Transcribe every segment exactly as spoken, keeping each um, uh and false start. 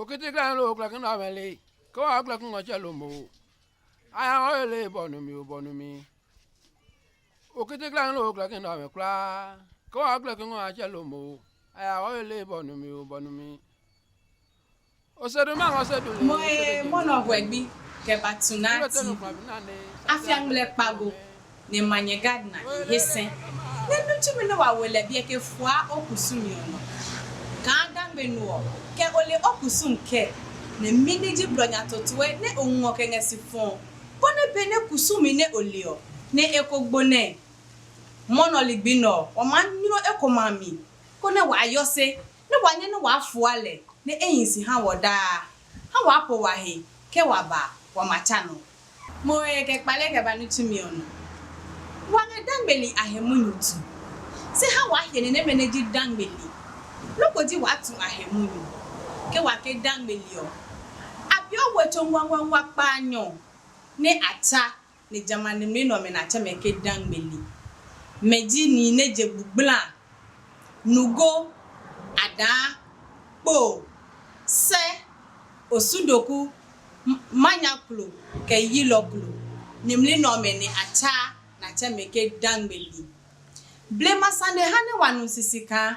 Okiti glɛ nɛ o kplɛki nɛ ɔmɛ le, ke wa kplɛki ngɔ tsɛ lo mo. A ya ngɔ ye le bɔ numi o bɔ numi. Okiti glɛ nɛ o kplɛki nɛ ɔmɛ kulaa, ke wa kplɛki ngɔ a tsɛ lo mo. A ya ngɔ ye le bɔ numi o bɔ numi. Osedu ma ngɔ sedu le. Moe mɔnɔ hwɛgbi kɛ ba tunati. Afia ngmlɛ kpago nɛ manyɛ Gardner e he sɛ. Nɛ nu tsumi nɛ wa we lɛ biɛ ke fua o kusumi ɔ nɔ. Kaa dangme nu ɔ, kɛ o le o kusum kɛ, nɛ mi ní ji blɔ nya totoe nɛ o ngɔ kɛ ngɛ si fɔɔ, konɛ benɛ kusumi nɛ o le ɔ, nɛ e ko gbo nɛ. Mɔnɔ ligbi nɛ ɔ, wa maa nyrɔ ekomɛ a mi, konɛ wa yɔ se, nɛ wa nyɛ nɛ waa fua lɛ, nɛ e hi si ha wɔ daa. Ha waa po wa he, kɛ wa ba, wa ma tsa nɔ. Moe kɛ kpale kɛ ba ní tsumi ɔ nɔ. Wa ngɛ dangmeli a he munyu tu. Se ha waa hiɛ ni nɛmɛ nɛ ji dangmeli. Loko ji waa tu a he munyu. Ke wa ke dangmeli ɔ, a peeɔ we tso nguanguangua kpaanyɔ nɛ a tsa, nɛ jamɛ a nimli nɛ ɔmɛ na tsɛ mɛ ke dangmeli. Mɛ ji nihi nɛ je gbugbla, nugo, adaa, kpo, sɛ, osudoku, m- manyaklo, kɛ yilɔklo. Nimli nɛ ɔmɛ nɛ a tsaa na tsɛ mɛ ke dangmeli. Blema sane ha nɛ wa nu sisi kaa,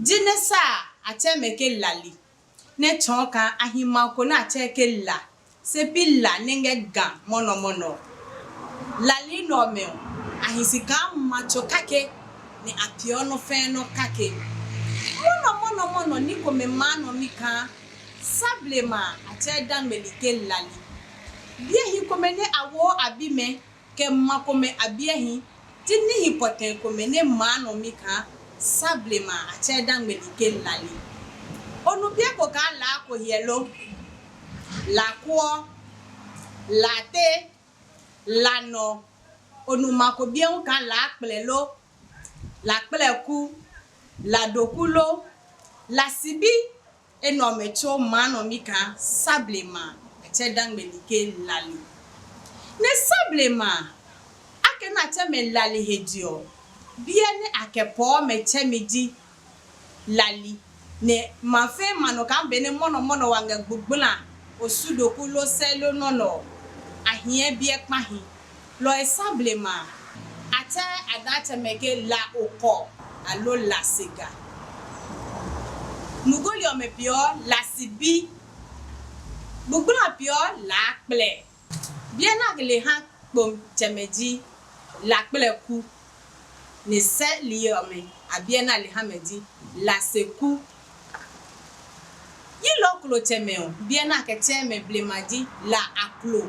jinɛ sa a, a tsɛ mɛ ke lali, nɛ tsɔɔ kaa a hi ma ko nɛ a tsɛɛ ke la, se pi la nɛ ngɛ ga mɔnɔmɔnɔ ɔ. Lali nɛ ɔmɛ ɔ, a hi si kaa ma tso kake, nɛ a peeɔ nɔ́ fɛɛ nɔ́ kake. Mɔnɔmɔnɔmɔnɔ ní komɛ maa nɔ mi kaa sa blema a, a tsɛɛ dangmeli ke lali. Biɛ hi komɛ nɛ a woo a bimɛ, kɛ ma komɛ a biɛ hi, ji níhi pɔtɛɛ komɛ nɛ maa nɔ mi kaa sa blema a, a tsɛɛ dangmeli ke lali. O nu biɛ ko kaa laa ko hyɛ lo? La kuɔ, la te, la nɔ. O nu ma ko biɛ hu kaa laa kplɛ lo? La kplɛ ku, la doku lo, la sibi? Enɛ ɔmɛ tsuo maa nɔ mi kaa sa blema a, a tsɛ dangmeli ke lali. Nɛ sa blema a, akɛnɛ a tsɛ mɛ lali he je ɔ, biɛ nɛ a kɛ pɔɔ mɛ tsɛmi ji lali, nɛ ma fɛɛ ma nɔ kaa benɛ mɔnɔmɔnɔ wa ngɛ gbugbla osudoku loo sɛ loo nɔ́ nɛ ɔ, a hiɛ biɛ kpahi. Lɔ ɔ sa blema a, a tsɛ a daa tsɛmɛ ke la okɔ aloo la sega. Nugoli ɔmɛ peeɔ la sibi, gbugbla peeɔ la kplɛ. Biɛ nɛ a le ha kpomtsɛmɛ ji la kplɛ ku, nɛ sɛli ɔmɛ a biɛ nɛ a le ha mɛ ji la se ku. Yilɔklotsɛmɛ ɔ, biɛ nɛ a kɛ tsɛɛ mɛ blema ji la aklo,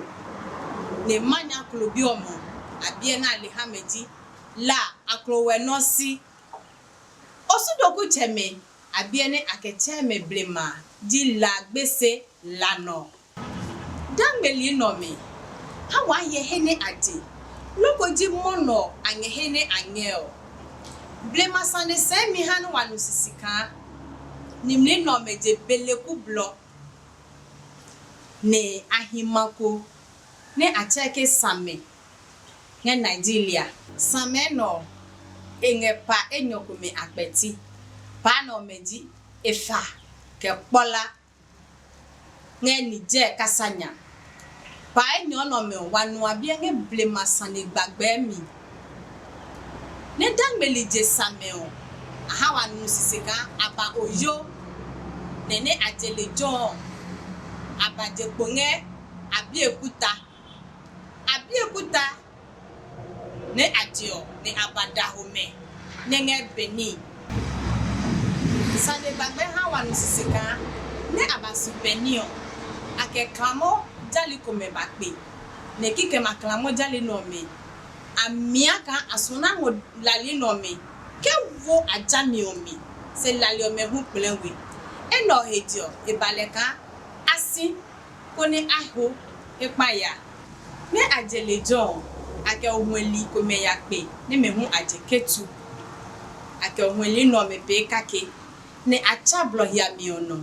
nɛ manya klo bi ɔmɛ ɔ, a biɛ nɛ a le ha mɛ ji la aklowɛ nɔ́ si. Osudokutsɛmɛ a biɛ nɛ a kɛ tsɛɛ mɛ blema ji la gbese la nɔ. Dangmeli nɛ ɔmɛ, ha waa hyɛ he nɛ a je, loko ji mɔnɔ a ngɛ he nɛ a ngɛ ɔ. Blema sane sɛɛ mi ha nɛ wa nu sisi kaa nimli nɛ ɔmɛ je beleku blɔ, nɛ a hi ma ko nɛ a tsɛɛ ke samɛ ngɛ Nigeria. Samɛ nɛ ɔ, e ngɛ pa enyɔ komɛ a kpɛti. Pa nɛ ɔmɛ ji Efa kɛ Kpɔla ngɛ Niger kasa nya. Pa enyɔ nɛ ɔmɛ ɔ, wa nu a biɛ ngɛ blema sane gbagbɛɛ mi. Nɛ dangmeli je samɛ ɔ, a ha wa nu sisi kaa a ba Oyo, nɛ nɛ a je lejɛ ɔ, a ba je kpo ngɛ Abeokuta. Abeokuta nɛ a je ɔ, nɛ a ba Dahomey nɛ ngɛ Benin. Sane gbagbɛ ha wa nu sisi kaa nɛ a ba su Benin ɔ, a kɛ klamɔ jali komɛ ba kpe, nɛ kikɛmɛ a klamɔ jali nɛ ɔmɛ a mia kaa a suɔ na ngɔ lali nɛ ɔmɛ kɛ wo a jami ɔmɛ, se lali ɔmɛ hu kplɛɛ we. Enɛ ɔ he je ɔ, e ba lɛ kaa a si, konɛ a ho he kpa ya. Nɛ a je lejɛ ɔ, a kɛ ohuɛli komɛ ya kpe nɛ mɛ hu a je Ketu. A kɛ ohuɛli nɛ ɔmɛ pee kake, nɛ a tsa blɔ hiami ɔ nɔ.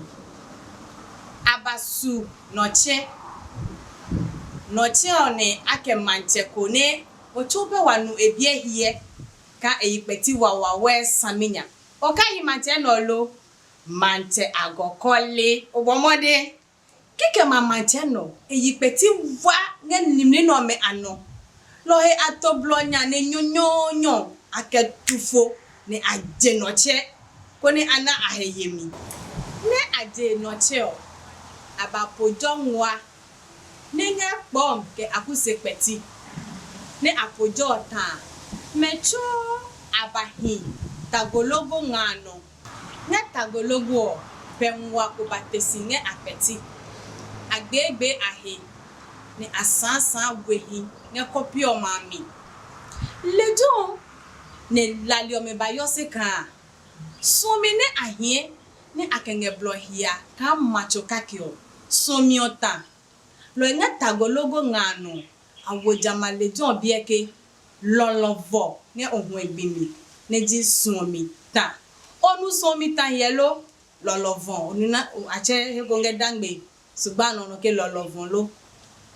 A ba su nɔtsɛ. Nɔtsɛ ɔ nɛ a kɛ matsɛ ko nɛ o tsu pɛ wa nu e biɛ hyɛ kaa e yi kpɛti wawawɛ saminya. O ka yi matsɛ nɛ ɔ lo? Matsɛ agɔkɔle. O bɔ mɔde. Kikɛmɛ a matsɛ nɔ, e yi kpɛti wa ngɛ nimli nɛ ɔmɛ a nɔ. Lɔ he a to blɔ nya nɛ nyɔnyɔɔnyɔ a kɛ tu fo nɛ a je nɔtsɛ, konɛ a na a he yemi. Nɛ a je nɔtsɛ ɔ, a ba po jɔ nguaa nɛ ngɛ kpɔm kɛ akuse kpɛti. Nɛ a po jɔ ɔ ta a, mɛ tsuo a ba hi tagologo nga a nɔ. Ngɛ tagologo ɔ, pɛ nguaa ko ba te si ngɛ a kpɛti. A gbeegbee a he, nɛ a sããsãã wehi ngɛ kɔpe ɔmɛ a mi. Lejɛ ɔ, nɛ lali ɔmɛ ba yɔ se kaa suɔmi nɛ a hie nɛ a kɛ ngɛ blɔ hia kaa ma tso kake ɔ, suɔmi ɔ ta. Lɔ ɔ ngɛ tagologo nga a nɔ, a wo jamɛ a lejɛ ɔ biɛ ke, lɔlɔ vɔ ngɛ o huɛ gbi mi, nɛ ji suɔmi ta. O nu suɔmi ta hyɛ lo? Lɔlɔ vɔ, o nu na a tsɛ he ko ngɛ dangbe zugba nɔ nɔ ke lɔlɔ vɔ lo?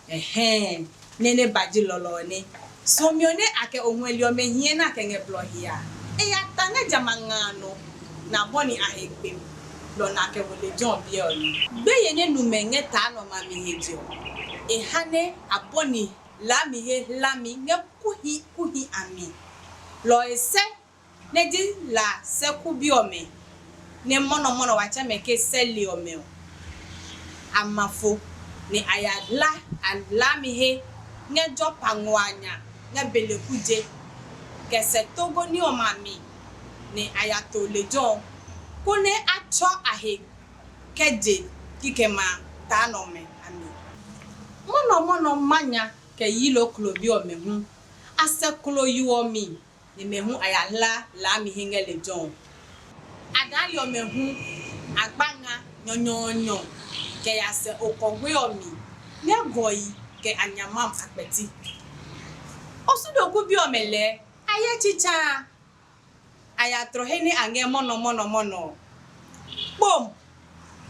Ɛhɛɛ, nɛ nɛ ba ji lɔlɔ ɔ nɛ. Suɔmi ɔ nɛ a kɛ o huɛli ɔmɛ hie nɛ a kɛ ngɛ blɔ hia a, e ya ta ngɛ jamɛ a nga a nɔ, nɛ a bɔni a he gbe mi, lɔ nɛ a kɛ wo lejɛ ɔ biɛ ɔ nɛ. Gbeye nɛ nu mɛ ngɛ taa nɛ ɔmɛ a mi he je ɔ, e ha nɛ a bɔni laami he hlami ngɛ kuhi kuhi a mi. Lɔ ɔ e sɛ nɛ ji la sɛku bi ɔmɛ nɛ mɔnɔ mɔnɔ wa tsɛ mɛ ke sɛli ɔmɛ ɔ, a ma fo, nɛ a ya hla a laami he ngɛ Jɔpa ngɔ a nya ngɛ beleku je, kɛ sɛ togo ní ɔmɛ a mi, nɛ a ya to lejɛ ɔ, konɛ a tsɔ a he kɛ je kikɛmɛ a taa nɛ ɔmɛ a mi. Mɔnɔ mɔnɔ ma nya kɛ yilɔ klo bi ɔmɛ hu, a sɛ klo yo ɔ mi, nɛ mɛ hu a ya hla laami he ngɛ lejɛ ɔ. A daa li ɔmɛ hu a gba nga nyɔnyɔɔnyɔ kɛ ya sɛ okɔhwe ɔ mi ngɛ gɔyi kɛ a nyamam a kpɛti. Osudoku bi ɔmɛ lɛɛ a hyɛ tsitsaa, a ya tlɔ he nɛ a ngɛ mɔnɔ mɔnɔ mɔnɔ ɔ. Kpom,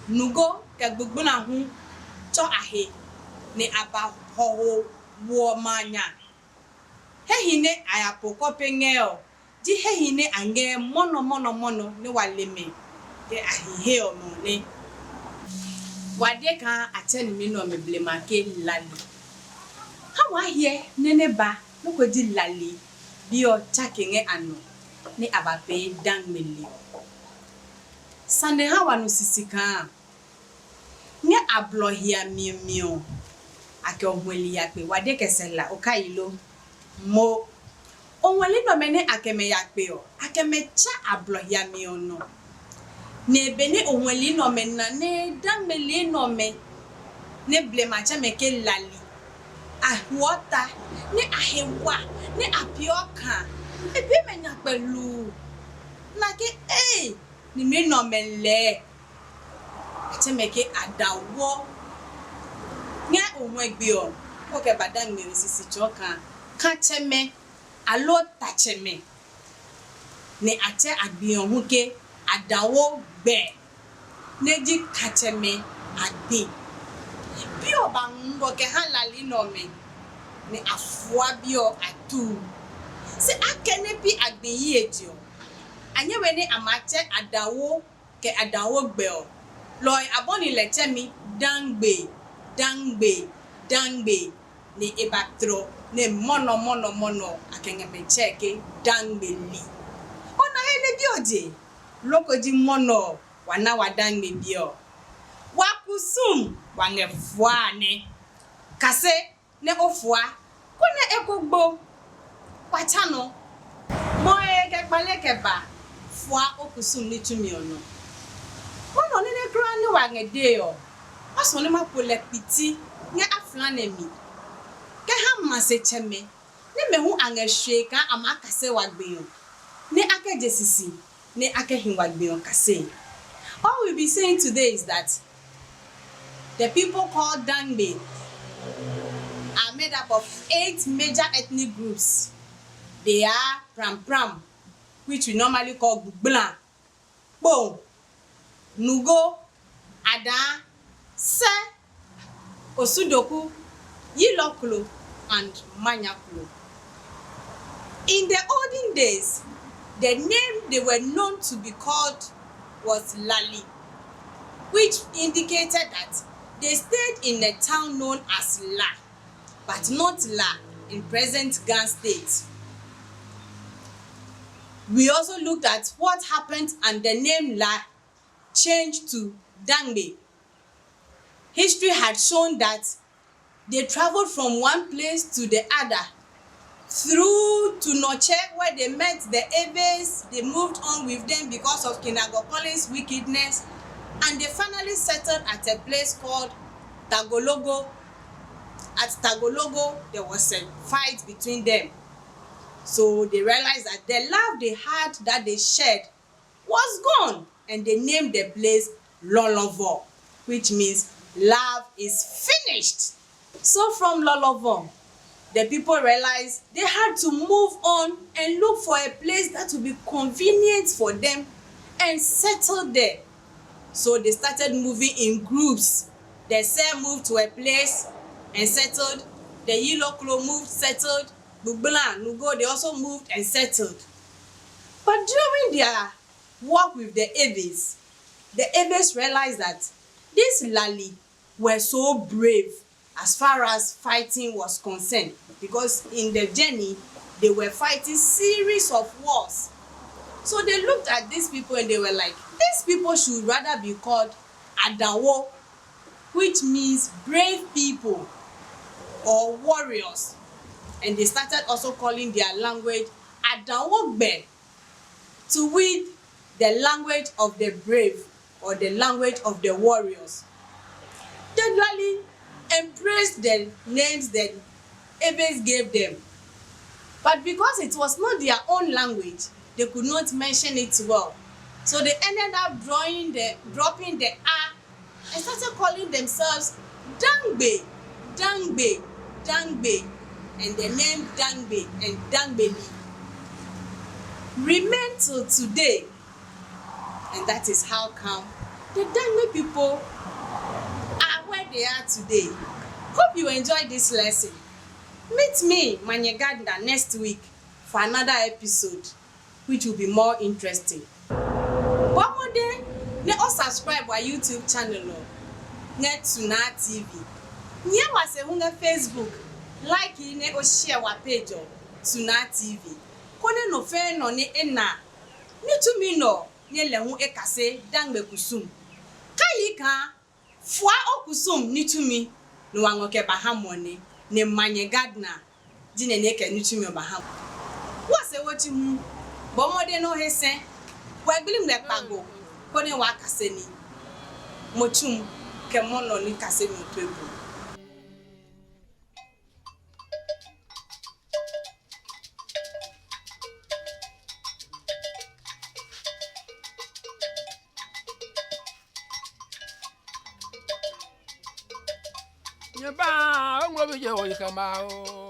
nugo kɛ gbugbla hu tsɔ a he, nɛ a ba hɔho wo ɔmɛ a nya. Hehi nɛ a ya po kɔpe ngɛ ɔ, ji hehi nɛ a ngɛ mɔnɔ mɔnɔ mɔnɔ nɛ wa le mɛ kɛ a hi he ɔmɛ ɔ nɛ. Wa de kaa a tsɛ nimli nɛ ɔmɛ blema ke lali. Ha waa hyɛ nɛ nɛ ba nɔ́ ko ji lali bi ɔ tsake ngɛ a nɔ nɛ a ba pee dangme li ɔ. Sane ha wa nu sisi kaa ngɛ a blɔ hiami ɔ mi ɔ, a kɛ o huɛli ya kpe, wa de kɛ sɛ la o kai lo. Mo o huɛli nɛ ɔmɛ nɛ a kɛ mɛ ya kpe ɔ, a kɛ mɛ tsa a blɔ hiami ɔ nɔ. Nɛ benɛ o huɛli nɛ ɔmɛ na nɛ dangmeli nɛ ɔmɛ nɛ blema tsɛ mɛ ke lali, a huɔ ta nɛ a he wa nɛ a peeɔ kaa, e pee mɛ nya kpɛluu. Na ke ee, nimli nɛ ɔmɛ lɛɛ a tsɛ mɛ ke a da wɔ ngɛ o huɛ gbe ɔ, kɛ o kɛ ba dangme ɔ sisi tsɔɔ kaa katsɛmɛ aloo tatsɛmɛ, nɛ a tsɛ a gbi ɔ hu ke a da wo gbɛ, nɛ ji katsɛmɛ a gbi. Bi ɔ ba ngɔ kɛ ha lali nɛ ɔmɛ, nɛ a fua bi ɔ a tuu. Se akɛnɛ pi a gbi yi e je ɔ, a nyɛ we nɛ a ma tsɛ a da wo kɛ a da wo gbɛ ɔ, lɔ ɔ a bɔni lɛ tsɛmi dangbe dangbe dangbe, nɛ e ba tlɔ nɛ mɔnɔ mɔnɔ mɔnɔ a kɛ ngɛ mɛ tsɛ ke dangbe li. O na he nɛ bi ɔ je, loko ji mɔnɔ ɔ wa na wa dangme bi ɔ. Wa kusum wa ngɛ fua nɛ kase nɛ o fua, konɛ e ko gbo. Wa tsa nɔ. Mɔ e kɛ kpale kɛ ba fua o kusum ní tsumi ɔ nɔ. Mɔnɔ nɛ nɛ kulaa nɛ wa ngɛ dee ɔ, ma suɔ nɛ ma po lɛ kpiti ngɛ afla nɛ mi, kɛ ha ma se tsɛmɛ nɛ mɛ hu a ngɛ shwee kaa a maa kase wa gbe ɔ, nɛ a kɛ je sisi nɛ a kɛ hi wa gbe ɔ kase. All we'll be saying today is that the people called Dangbe are made up of eight major ethnic groups. They are Pram Pram, which we normally call Gbugbla, Kpong, Nugo, Ada, Sɛ, Osudoku, Yiloklo, and Manyaklo. In the olden days, the name they were known to be called was Lali. which indicated that they stayed in a town known as La, but not La in present Ga State. We also looked at what happened and the name La changed to Dangbe. History had shown that they traveled from one place to the other through to Noche, where they met the Eves. They moved on with them because of Kinagokole's wickedness, and they finally settled at a place called Tagologo. At Tagologo, there was a fight between them. So they realized that the love they had, that they shared, was gone, and they named the place Lolovo, which means love is finished. So from Lolovo, the people realized they had to move on and look for a place that would be convenient for them and settle there. So they started moving in groups. The Sɛ moved to a place and settled. The Yiloklo moved, settled. Bugbla, Nugo, they also moved and settled. But during their walk with the Eves, the Eves realized that these Lali were so brave as far as fighting was concerned, because in the journey, they were fighting series of wars. So they looked at these people and they were like, "These people should rather be called Adawo, which means brave people or warriors." And they started also calling their language Adawogbe, to wit the language of the brave or the language of the warriors. They gladly embraced the names that Eves gave them. But because it was not their own language, they could not mention it well. So they ended up drawing the, dropping the A and started calling themselves Dangbe, Dangbe, Dangbe, and the name Dangbe and Dangbeli remain till today. And that is how come the Dangbe people are where they are today. Hope you enjoyed this lesson. Meet me, Manye Gardner, next week for another episode, which will be more interesting. Bɔ mɔdɛn nɛ o subscribe wa YouTube channel ɔ ngɛ Tuna T V. Nyɛɛ wa se hu ngɛ Facebook, like nɛ o share wa page ɔ, Tuna T V, konɛ nɔ fɛɛ nɔ nɛ e na ní tumi nɛ ɔ nɛ lɛ hu e kase Dangbe kusum. Ka yi kaa fua o kusum ní tumi nɛ wa ngɔ kɛ ba ha mɔ nɛ, nɛ Manye Gardner ji nɛ nɛ kɛ ní tumi ɔ ba ha mɔ. Wa se wo tsi hu, bɔ mɔdɛn nɛ o he sɛ, wɛ gbli ngmlɛ kpago, konɛ waa kase ní. Mo tsu kɛ mɔ nɔ ní kase mi tue bu. Nyɛ ba o ngmɔ bi je wo yi kɛ ma o.